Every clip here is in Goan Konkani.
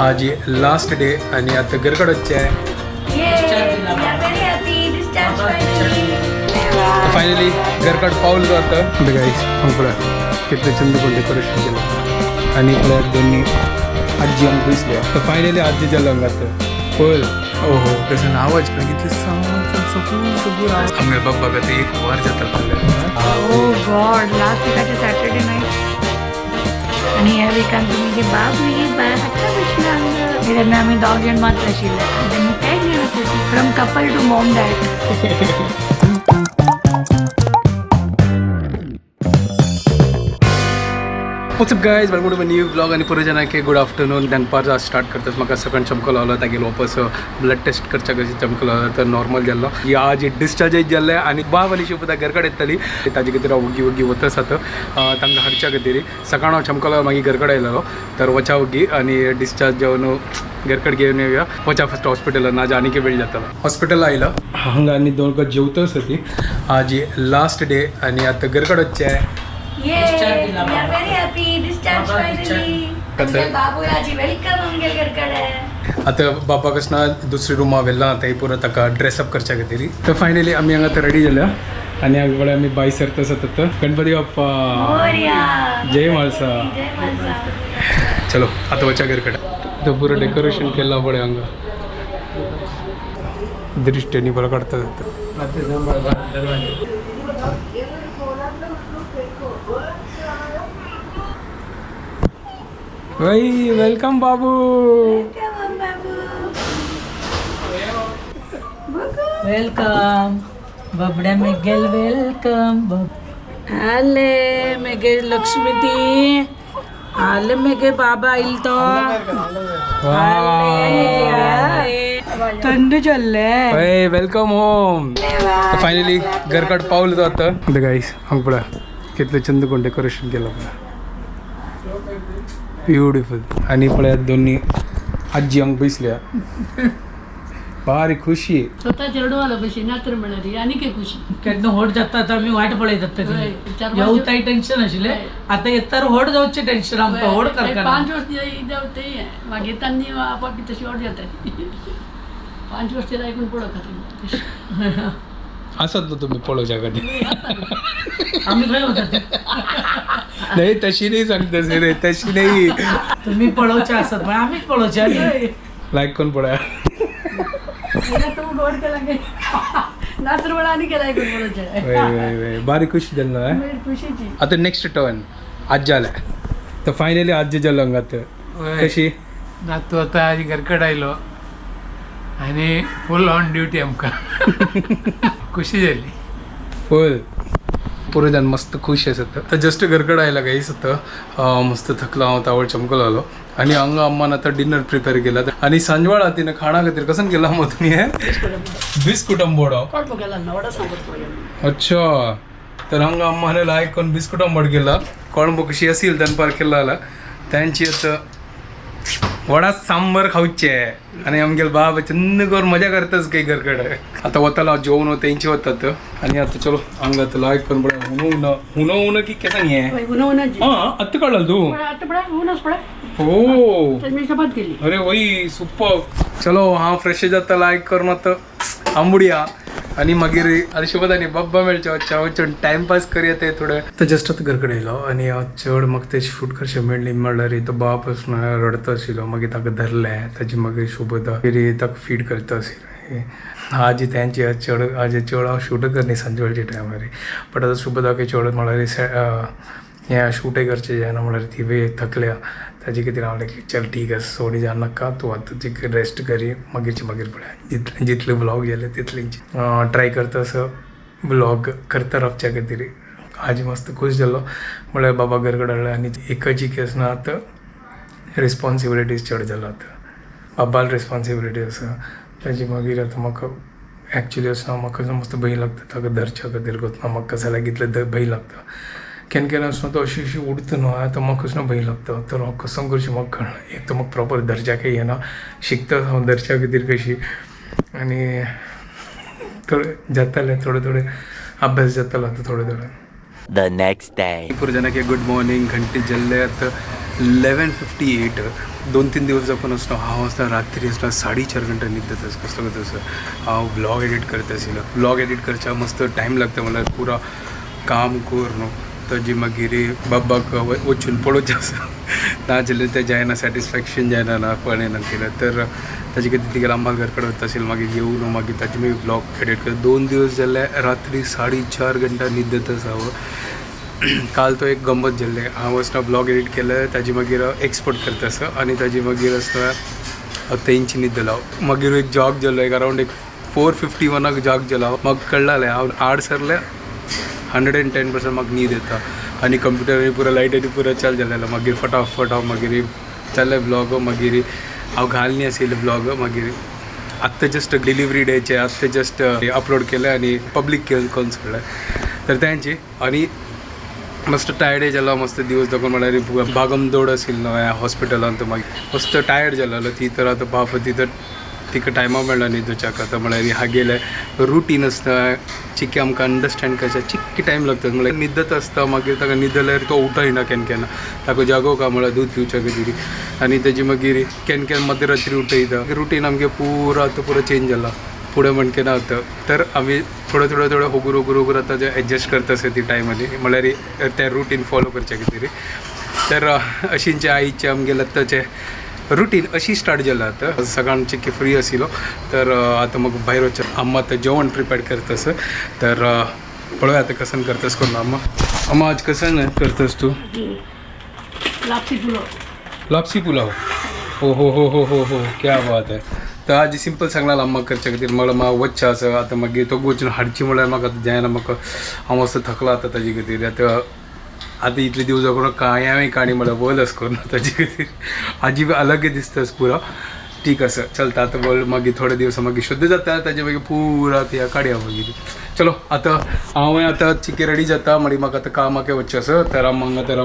आज लास्ट डे आणि आता घरकडचे आहे. फायनली घरकड पाऊल जातं. गाईस, पळय कितले चंद कोण डेकोरेशन केलं आणि पळय दोन्ही आजी आमकां दिसल्या. तर फायनली आजी जालो हांगा फुल. ओहो, कसं आवाज पण कितले आमगे बाप्पा ते एक वर जाता. ओ गॉड, लास्ट विकाचे सॅटर्डे नाईट आणि ह्या विकान तुमी जे बाब मी हाडटा बसला हांगा. तेन्ना आमी दोग जाण मात्र आशिल्ले तेन्ना काय घेवन आसा from couple to mom dad. What's up guys, welcome to my new vlog आणि पुरे जणांके गुड आफ्टरनून. दनपारचा स्टार्ट करतच म्हाका सकाळ चमको लावलो, तागेर वापस ब्लड टेस्ट करच्या कशी चमको लावलो तर नॉर्मल जाल्लो. ही आज डिस्चार्ज जाल्ले आणि बाब आनी शुभदा घरकडेन येतली, ताजे खातीर हांव वग्गी वग्गी वता आतां तांकां हाडच्या खातीर. सकाळ हांव चमको लावलो, मागीर घरकडेन आयलेलो तर वचा वग्गी आणि डिस्चार्ज जावन घरकड घेवन येवया. वचा फस्ट हॉस्पिटलान, आज आनीक वेळ जातलो. हॉस्पिटल आयलो हांगा आनी दोन जेवतच ती. आज लास्ट डे आणि आतां घरकड वचचें. Yay! We are very happy. Discharge finally. कसं? बाबू आजी welcome आमगे घरकडे. आता बाबा कसना दुसरी रुमा व्हेला, आतां ही पुरो ताका ड्रेसअप करच्या खातीर. तर फायनली आमी हांगा आतां रेडी जाल्या आनी हांगा पळय आमी बाय सरता सतत. गणपती बाप्पा! मोरया! जय म्हाळसा! जय म्हाळसा! चलो, आतां वच्या घरकडे. तो पुरो डेकोरेशन केला पळय हांगा, दृश्टीनी बरो काडता जाता. वै welcome बाबू! Welcome बाबू. Welcome बाबड्या मेगेल, welcome. आले मेगे लक्ष्मी ती आले, मेगे बाबा आयल तो आले आले. थंड जाल्ले. वै welcome home. Finally घरकड पावलं जातं. गाईस, हांगा पळय कितले चंद कोण डेकोरेशन केलं पळय, ब्युटिफुल. आणि पळय दोन्ही आजी हांगा बसल्या, भारी खुशी. स्वतः चेडवाला बशी नातर म्हळ्यार आनीक एक खुशी. केन्ना व्हड जाता आतां आमी वाट पळयतात. हय, चार पांच येवताय टेन्शन आशिल्लें, आतां येतार व्हड जावचें टेन्शन आमकां व्हड कारखाना. 5 वर्स ते मागीर तांणी आपाप तशी व्हड जाताली. 5 वर्स तिला ऐकून पडत खातीर. असत ना तुम्ही पळोवच्या खातीर. आमी खंय वतात? नाही, तशी नाही सांगता रे, तशी नाही. तुम्ही पळोवचे आसत म्हळ्यार आमीच पळोवचे न्ही. लायक कोण पळय. तूं गोड केला काय नातर म्हळ्यार आनी केला ऐकून पळोवचें. वय वय वय, भारी खुशी जाली ना. मागीर खुशीची. आता नेक्स्ट टर्न आजी आल्या. तर फायनली आजी जालो हांगा तर कशी. नातू आतां आज घरकड आयलो आनी फूल ऑन ड्युटी आमकां खुशी जाली. फुल पुरो जाण मस्त खुश आसत. तर जस्ट घरकड आयला गाईस, आतां मस्त थकलो हांव, तावळ चमको लागलो आणि हांगा अम्मान आतां डिनर प्रिपेर केला आणि सांजवाळा तिने खाणा खातीर कसन केला मग तुमी हे बिस्कुट आंबोडो. कोण केला ना वडा सांगत पळय. अच्छा, तर हांगा अम्माने लायक कोण बिस्कुट आंबट केला, कोण कशी असेल दनपार केला आला त्यांची. आता वडा सांबर खावचे आणि आमगेल बाबा चंद करून मजा करतच काही घरकडे. आता वताला जेवण तेंचे वतात आणि आता चलो हांगा आता लायक करून पळय. हुनो हुनो हुनो हुनो की केसा नाही आहे. उन्हा उन्हाची. हा, आत्ता काढलं तू? आता पळय, उन्हाच पळय. हो. तर मी चपात केली. अरे वही, सुपर. चलो, हा फ्रेश जाता लायक करून आता आंबुडया आणि मागीर आणि शुभदानी बाब्बा मेळचे वच्चा वचून टाइमपास करूया ते थोडं. तर जस्ट आता घरकडे येयलो आणि चड म्हाका ते शूट करचें मेळ्ळें. म्हणल्यार तो बाप रडता आशिल्लो, मागीर ताका धरलें, ताजी मागीर शुभदा मागीर ताका फीड करता आशिल्लें. आज तेंची चड आज चड हांव शूट करनी सांजवेळच्या टायमार, बट आतां शुभदाक चड म्हणल्यार हें शूटय करचें जायना, म्हणल्यार ती बी थकल्या. ताजे खातीर हांव लायक चल ठीक आसा, सोडी जाय नाका, तूं आतां जी रेस्ट करी, मागीरचे मागीर पळया. जितले जितले व्लॉग जाले तितलेंच ट्राय करता असो व्लॉग करता रावच्या खातीर. आज मस्त खूश जालो, म्हळ्यार बाबा घरकडेन हाडले आनी एकाची केस ना, आतां रिस्पॉन्सिबिलिटीज चड जाला. आतां बाबाल रिस्पॉन्सिबिलिटी आसा ताजी. मागीर आतां म्हाका एक्चुली आसा, म्हाका मस्त भंय लागता ताका धरच्या खातीर. कोतना म्हाका कसा लागितले भंय लागता. केन्ना केन्ना आसना तो अशी अशी उडता न्हू, आतां म्हाका कसलो भंय लागता. तर हांव कसो करचें म्हाका कळना. एक तर म्हाका प्रॉपर धरच्याकय येना, शिकता हांव धरच्या खातीर कशी आनी थोडें जातालें, थोडें थोडें अभ्यास जातालो आतां थोडें थोडें. The next day. पुरो जाणांक गुड मॉर्निंग. घंटे जल्ले आतां 11:58. 2-3 दिवस जावन आसता हांव आसता रात्री आसता 4.5 घंटा न्हिदत आसा. कसलो कसो हांव व्लॉग एडिट करता आशिल्लो. व्लॉग एडिट करच्या मस्त टायम लागता, म्हणल्यार पुरा काम कर न्हू ताजी मागीर बाबाक वचून पळोवचें आसा, नाजाल्यार तें जायना, सॅटिस्फॅक्शन जायना ना पळयना केल्यार. तर ताजे खातीर तिगेल्या अम्मा घर कडेन वता आशिल्लें, मागीर येवन मागीर ताजे मागीर व्लॉग एडिट कर. 2 दिवस जाल्ले रात्री 4.5 घंटा न्हिदत आसा हांव. काल तो एक गंमत जाल्लें, हांव आसतना व्लॉग एडिट केलें, ताजे मागीर एक्सपोर्ट करता आसा आनी ताजे मागीर आसतना तेंची न्हिदलो. मागीर एक जॉग जालो, एक अरावंड एक 4:51 जॉग जालो. म्हाका कळ्ळालें हांव आड सरलें 110% म्हाका न्हीद येता आनी कंप्युटर पुरो लायट आनी पुरो चालू जालेलो. मागीर फटाफट हांव मागीर चल्ले व्लॉग, मागीर हांव घालनी आशिल्ले व्लॉग. मागीर आत्तां जस्ट डिलिव्हरी डेचे आत्तां जस्ट अपलोड केलें आनी पब्लीक करून सोडलें. तर तेंची आनी मस्त टायर्डय जालो, मस्त दिवस दाखोवन म्हणल्यार भागम दौड आशिल्लो ह्या हॉस्पिटलान, तो मागीर मस्त टायर्ड जालेलो. ती तर आतां बाप ती तर तिका टायमा मेळना न्हिदोवच्याक. आतां म्हणल्यार हागेलें रुटीन आसता चिके आमकां अंडरस्टँड करच्या चिक्की टायम लागता. म्हणल्यार न्हिदत आसता, मागीर ताका न्हिदल्यार तो उठयना केन्ना केन्ना, ताका जागोवका म्हळ्यार दूद पिवच्या खातीर आनी तेजी मागीर केन्ना केन्ना मध्यरात्री उठयता. रुटीन आमगें पुरो आतां पुरो चेंज जाला फुडें म्हणके ना आतां. तर आमी थोडो थोडो थोडो होगूर होगूर होगूर आतां जे एडजस्ट करता आसा ती टायमानी, म्हणल्यार तें रुटीन फॉलो करच्या खातीर. तर अशींचे आईचे आमगे लत्ताचे रुटीन अशी स्टार्ट जाला. आतां सकाळची की फ्री आशिल्लो तर आतां म्हाका भायर वचचें, अम्मा आतां जेवण प्रिपेर करता आसा. तर पळोवया आतां कसन करतास करून अम्मा. अम्मा आज कसन करतास तूं? लापसी पुलाव. लापसी पुलाव, हो हो हो हो हो हो, क्या बात आहे. तर आज सिंपल सांगला अम्मा करच्या खातीर. मला म्हाका वच्चें आसा आतां, मागीर तो वचून हाडची म्हळ्यार म्हाका आतां जायना, म्हाका हांव मस्त थकला आतां ताजे खातीर. आतां आतां इतले दिवस करून कांय हांवें काणी म्हळ्यार बोलस करून ताजे खातीर आजी अलग दिसता पुरो. ठीक आसा, चलता आतां बोल. मागीर थोडे दिवस मागीर शुद्ध जाता, ताजे मागीर पुरा ती काडया मागीर. चलो आतां हांव आतां चिके रेडी जाता, मागीर म्हाका आतां कामाक वचचें आसा. तर हांव हांगा तर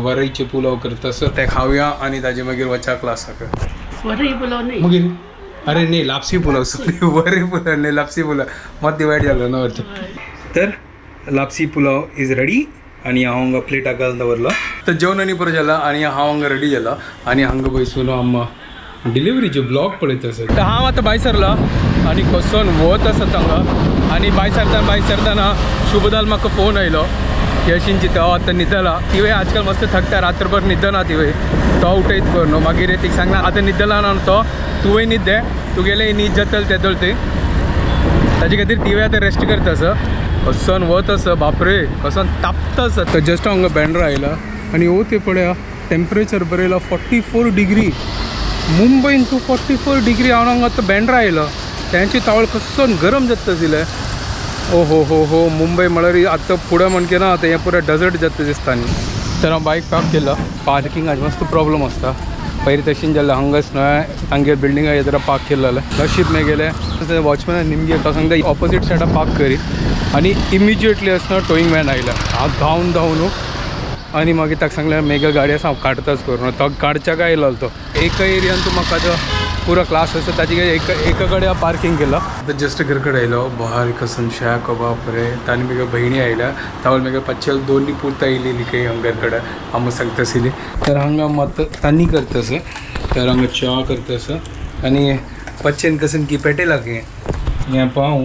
वरईचे पुलाव करता आसा, ते खावया आनी ताजे मागीर वचा क्लासाक. वरई पुलाव नाही. मागीर अरे न्ही, लापसी पुलाव, सॉरी, वरई पुलाव न्ही, लापसी पुलाव. मत वायट जालो ना. तर लापसी पुलाव is ready आणि हांव हांगा प्लेटाक घालून दवरलो. तर जेवण आनी पुरो जाला आनी हांव हांगा रेडी जाला आनी हांगा बसून आम डिलिव्हरीचे ब्लॉग पळयत आसा. तर हांव आतां भायर सरला आनी कसोन वत आसा हांगा आनी भायर सरतना भायर सरतना शुभदाल म्हाका फोन आयलो की अशीन चिंता हांव आतां न्हिदला. तिवूय आजकाल मस्त थकता, रात्रभर न्हिदना तिवूय. तो उठयत कर न्हू, मागीर तिका सांगला आतां न्हिदला ना तो, तुवें न्हीद दे, तुगेलें न्हीद जातलें तेदोळ ती. ताजे खातीर तिवूय आतां रेस्ट करता आसा. कसन वत आसा, बापरे कसन तापता आसा. तर जस्ट हांगा बँड्रा आयला आनी हो ते पळया टेम्परेचर बरयला 44 डिग्री. मुंबयन तूं 44 डिग्री, हांव हांगा आतां बँड्रा आयलो, तेंची तावळ कसन गरम जाता दिसलें. ओ हो हो हो, मुंबय म्हळ्यार आतां फुडें म्हणके ना, आतां हें पुराय डेजर्ट जाता दिसता न्ही. तर हांव बायक पार्क केला. पार्किंगाक मस्त प्रॉब्लम आसता. पयलीं तशें जालें हांगाच न्हय तांगे बिल्डिंगा येदरा पार्क केलेलें. नशीब मेगेलें वॉचमॅनान निमगे तो सांगता ऑपोजीट सायडा पार्क करी आनी इमिजिएटली आसतना टोईंग व्हॅन आयला. हांव धांवन धांवन आनी मागीर ताका सांगलें मेगे गाडी आसा हांव काडटाच करून. तो काडच्याक आयलो तो एका एरियान तूं म्हाका तो पुरो क्लास आसा ताजे एका कडेन हांव पार्किंग केला. आतां जस्ट घर कडेन आयलो, बारीक कसन शाक बापरे. ताणी म्हगे भयणी आयल्या, तावळ म्हगे पच्चेल दोन्ही पुरता येयलेली काही हांव घर कडेन हांव सांगता आशिल्ली. तर हांगा मात तांणी करता आसा, तर हांगा च्या करता आसा आनी पच्चेन कसन की पेटेला की हें पाव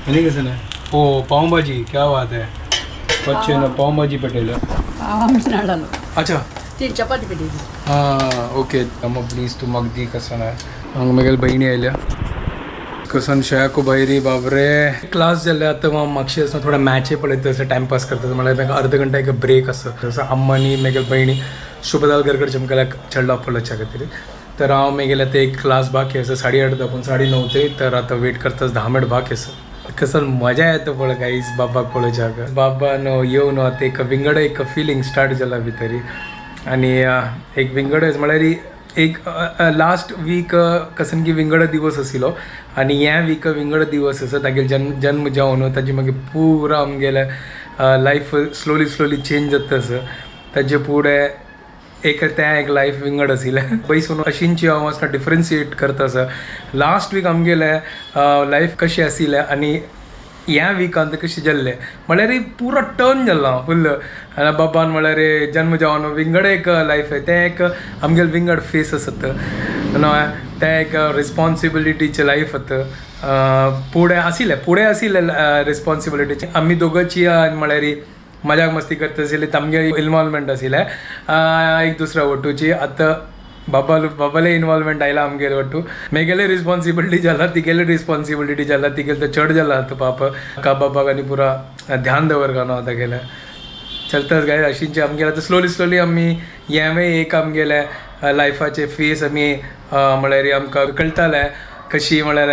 आनी कसन ओ पाव भाजी, क्या बात है. पच्चेन पाव भाजी पेटेला. पाव हाडलो. अच्छा. ती चपाती पेटयली. हां ओके. अम्मा प्लीज तूं म्हाका दी कसन आहे. हांगा म्हगेले भयणी आयल्या. कसन शेको भायरी बाबरे. क्लास जाले आतां हांव मातशें आसा थोडे मॅची पळयता आसा, टायमपास करता. म्हळ्यार तांकां अर्द घंटा एक ब्रेक आसा. तसो अम्मा आनी म्हगेले भयणी शुभदाल घर कडचे मुखार चेडलो पळोवच्या खातीर. तर हांव मागीर आतां एक क्लास बाकी आसा 8:30 दाखोवन 9:30 ते. तर आतां वेट करता, 10 मिनट बाकी आसा. कसन मजा येता पळय गाईज बाबाक पळोवच्याक. बाबा न्हू येवन आतां एक विंगड एक फिलींग स्टार्ट जाला भितरी आनी एक विंगडच म्हळ्यार एक लास्ट वीक कसन की विंगड दिवस आशिल्लो आनी ह्या वीक विंगड दिवस आसा. तागेले जन्म जावन ताजी मागीर पुरा आमगेले लायफ स्लोली स्लोली चेंज जाता आसा. ताजे फुडें एक तें एक लायफ विंगड आशिल्लें बैसून अशींची हांव आसतना डिफरन्शिएट करता आसा. लास्ट वीक आमगेलें लायफ कशें आशिल्लें आनी ह्या विकान कशें जाल्लें म्हळ्यार पुरो टर्न जाल्लो हांव फुल्ल. बाबान म्हळ्यार जन्म जावन विंगड एक लायफ तें एक आमगेले विंगड फेस आसत न्हय, तें एक रिस्पॉन्सिबिलिटीचें लायफ आतां फुडें आशिल्लें, फुडें आशिल्लें रिस्पॉन्सिबिलिटीचें. आमी दोगांची म्हळ्यार मजाक मस्ती करता आशिल्ली, तामगे इनवॉल्वमेंट आशिल्लें एक दुसऱ्या वटूची. आतां बाबाले इनवॉल्वमेंट आयला आमगेले वट्टू, मेगेले रिस्पॉन्सिबिलिटी जाला, तिगेले रिस्पॉन्सिबिलिटी जाला, तिगेले तर चड जाला आतां पाप का बाबाक आनी पुरा ध्यान दवर का न्हू आतां गेले चलताच काय अशींचे आमगेले. आतां स्लोली स्लोली आमी हेंवूय एक आमगेले लायफाचे फेस आमी म्हळ्यार आमकां कळटालें कशी म्हळ्यार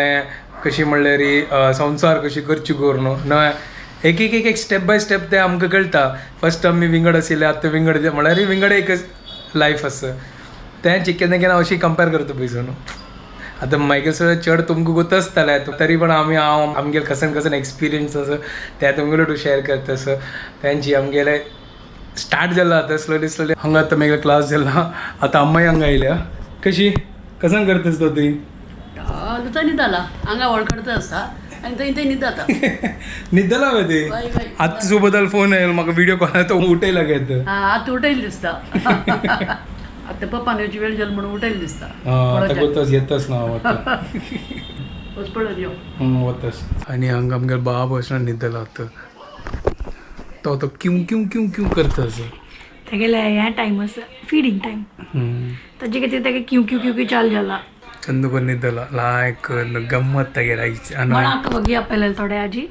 कशी म्हणल्यार संवसार कशी करची करून न्हय, एक एक एक एक स्टेप बाय स्टेप ते आमकां कळटा. फर्स्ट आमी विंगड आशिल्ले, आतां विंगड म्हळ्यार विंगड एक लायफ आसा तें केन्ना केन्ना अशी कंपेर करता पळय न्हू. आतां मागीर सगळें चड तुमकां गोत आसतलें तरी पण आमी हांव आमगेले कसन कसन एक्सपिरियन्स आसा ते तुमगेले टू शेअर करता आसा. तेंची आमगेले स्टार्ट जाला आतां स्लोली स्लोली. हांगा आतां मागीर क्लास जाला, आतां अम्माय हांगा आयल्या. कशी कसन करता आसता ती? थंय न्हिदला, हांगा वळखडता आसता आनी थंय थंय न्हिदता. न्हिदला वे ती? हय हय. आतां सुबदल फोन येयलो म्हाका व्हिडियो कॉल, तो उठयला घेत. आतां उठयलें दिसता, आतां पप्पान येवची वेळ जाली म्हणून उठयलें दिसता. आतां गोतच येतच ना हांव आतां. वच पळोवन यो. वतस. आनी हांगा आमगेलो बाब वचून न्हिदला आतां, तो तो क्यू क्यू क्यू क्यू करता असो. तेगेले ह्या टायम आसा फिडींग टायम, ताजे खातीर तेगे क्यू क्यू क्यू क्यू चालू जाला. चंदू न्हिदला लायक गम्मत तेगेले आयची. म्हण आका वगी आपयलें थोडे आजी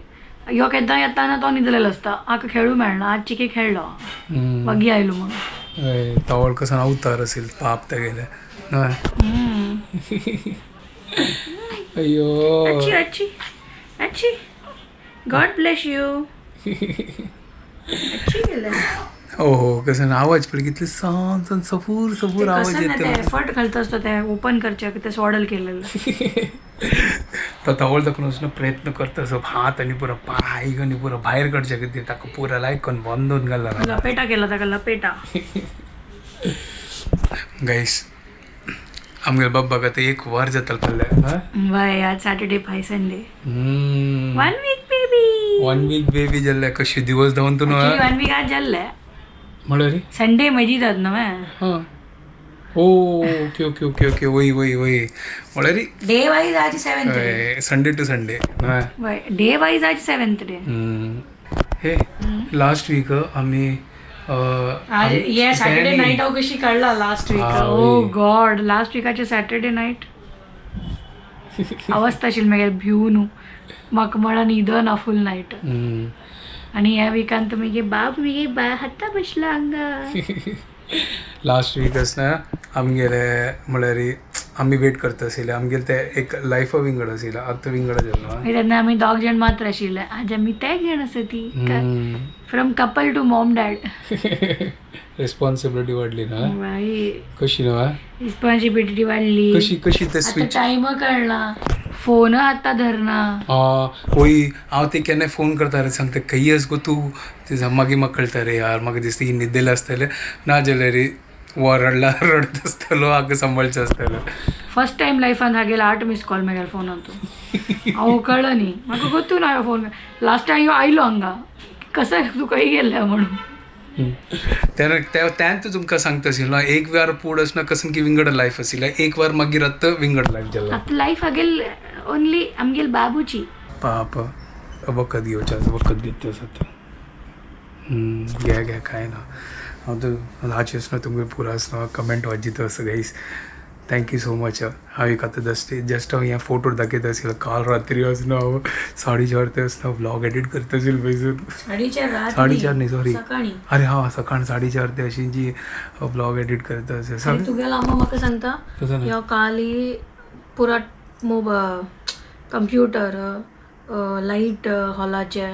यो केन्ना येता ना तो न्हिदलेलो आसता, आका खेळू मेळना. आज चिके खेळ्ळो वगी आयलो म्हणून. तवळ कसं अवतार असेल पाप तेगेले न्हय. अय्यो. अच्छी अच्छी अच्छी, गॉड ब्लेस you. अच्छी केलं. हो हो, कसं आवाज पळय कितले सान सान सफूर सफूर आवाज कसं ना ते येता. एफर्ट घालता असतो ते ओपन करचे ते सॉडल केलेलं. तो तवळ दाखोवन वचून प्रयत्न करता असो हात आनी पुरो पाय आनी पुरो भायर काडचे खातीर ताका पुरो लायक बांदून घाला. लपेटा केला ताका लपेटा. गाईस आमगे बाब्बाक आतां एक वर जातलें पडलें. वय आज Saturday five Sunday, 1 week baby. 1 week baby जाल्ले कशे दिवस धांवन तूं न्हय. 1 वीक आज जाल्ले. म्हळ्यार संडे म्हजी जात न्हय. हां ओ ओके ओके ओके ओके, वय वय वय, म्हळ्यार डे वायज आज 7th day. Sunday to Sunday न्हय. वय डे वायज आज 7th day. हे लास्ट वीक आमी आज ये सॅटर्डे नाईट हांव कशी काडला लास्ट वीक. ओ गॉड, लास्ट विकाचे सॅटर्डे नाईट अवस्था आशिल्ली मागीर भिवू न्हू म्हाका म्हळ्यार न्हिदना फूल नायट. आनी ह्या विकान तो मागीर बाब मागीर बा हाता बसला हांगा. लास्ट वीक आसना आमगेले म्हळ्यार आमी वेट करता आशिल्ले आमगेले ते एक लायफ विंगड आशिल्लें, आतां विंगड जालें. मागीर तेन्ना आमी दोग जाण मात्र आशिल्ले, आज आमी तेग जाण आसा ती. From couple to mom dad. Responsibility वाडली ना बाई कशी न्हय. रिस्पॉन्सिबिलिटी वाडली. कशी कशी ते आतां स्विच टायम कळना, फोन आतां धरना. वय हांव ते केन्नाय फोन करता रे, सांगता खंय आस गो तूं, ते मागीर म्हाका कळटा रे यार, म्हाका दिसता ही न्हिदेले आसतलें ना जाल्यार वो रडला रडत आसतलो, हाका सांबाळचें आसतलें. फर्स्ट टायम लायफान हागेले 8 मिस कॉल मेगेले फोनांतू. हांव कळ्ळो न्ही म्हाका गोतू ना फोन. लास्ट टायम ह्यो आयलो हांगा कसं तूं खंय गेल्ले म्हणून. त्यान तुमकां सांगता आशिल्लो एक वार पूड आसना कसं की विंगड लायफ आशिल्लें, एक वार मागीर आतां विंगड लायफ जाला. आतां लायफ हागेल ओनली आमगेल बाबूची. पाप वखद घेवचें आसा, वखद घेता आसा आतां. घे घे कांय ना. हांव तर हाचे आसना तुमगेर पुरो आसना कमेंट वाचित आसा guys, thank you so much. हांव एक आतां जस्ट जस्ट हांव हें फोटो दाखयता आशिल्लो, काल रात्री आसना हांव 4:30 ते आसना व्लॉग एडिट करता आशिल्लो पयसून. 4:30? 4:30 न्ही, सॉरी. सकाळी. अरे हां, सकाळ 4:30 ते अशी जी व्लॉग एडिट करता आशिल्लो. तुगेलो अम्मा म्हाका सांगता तसं नाही. ह्यो काली पुरा मोब कंप्युटर लायट हॉलाचे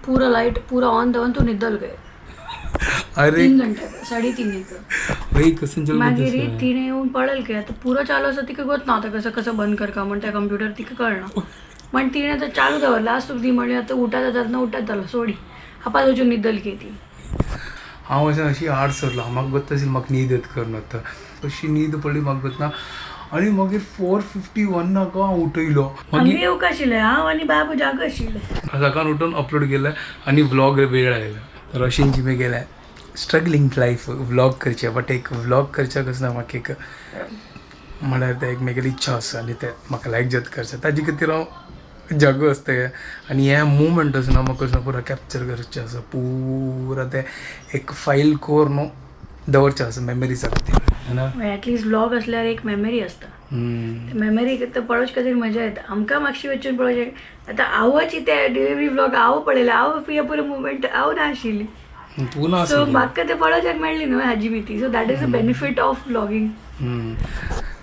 पुरा लायट पुरा ऑन दवरून तूं न्हिदल गे. अरे 3 घंटे 3:30 एक. वय कसं चल. मागीर तिणें येवन पळयल की आतां पुरो चालू आसा, तिका गोत ना आतां कसं कसं बंद करका म्हण त्या कंप्युटर तिका कळना म्हण तिणें आतां चालू दवरला. आज तुका ती म्हणली आतां उठात जाता ना उठात जालो सोडी आपात वचून न्हिदल की ती. हांव अशें अशी आड सरलो, म्हाका गोत्ता आशिल्लें म्हाका न्हीद येता करून आतां अशी न्हीद पडली म्हाका गोत ना. आनी मागीर 4:51 नाका हांव उठयलो. आमी मागीर येवंक आशिल्ले, हांव आनी बाबू जागो आशिल्ले. सकाळ उठून अपलोड केलं आणि व्लॉग वेळ आयलो. तर अशें जिमे गेल्या स्ट्रगलिंग लायफ व्लॉग करचें, बट एक व्लॉग करच्याक आसना म्हाका एक म्हळ्यार तें एक म्हगेली इच्छा आसा आनी तें म्हाका लायक जाता करचें, ताजे खातीर हांव जागो आसता. आनी हें मुवमेंट आसा म्हाका आसना पुरा कॅप्चर करचें आसा, पुरा तें एक फायल कर न्हू दवरचें आसा मेमरीजा खातीर, है ना. एटलिस्ट व्लॉग असल्यार एक मेमरी आसता. मेमरी तर पळोवचे खातीर मजा येता. आमकां मातशी वचून पळोवचें आतां हांवच ते डिलिव्हरी व्लॉग हांव पळयलें, हांव पुया पुरो मुवमेंट हांव ना आशिल्ली. तूं ना. सो म्हाका ते पळोवच्याक मेळ्ळी न्हू हाजी मिती. So that is a benefit of vlogging.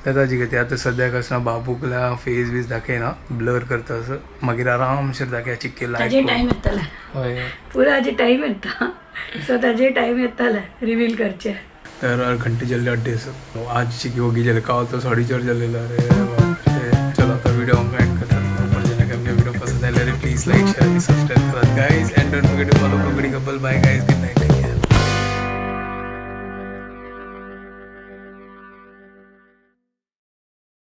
ताजी खातीर आतां सद्याक आसना बाबूकला फेस बीस दाखयना, ब्लर करता असं, मागीर आरामशीर दाखया चिक्के ताजे लायक. टायम येतले. हय. पुरो हाजे टायम येता, सो ताजे टायम येतले रिवील करचे. तर घंटे जाल्ले अड्डेस आज चिकी वोगी जाले, काल तो 4:30 जालेलो. अरे बापरे. चलो आता व्हिडिओ आमकां एंड करतात. जेन्ना आमचे व्हिडिओ पसंत आयले प्लीज लाईक, शेअर आणि सबस्क्राईब करात guys, and don't forget to follow Konkani couple. Bye guys, good.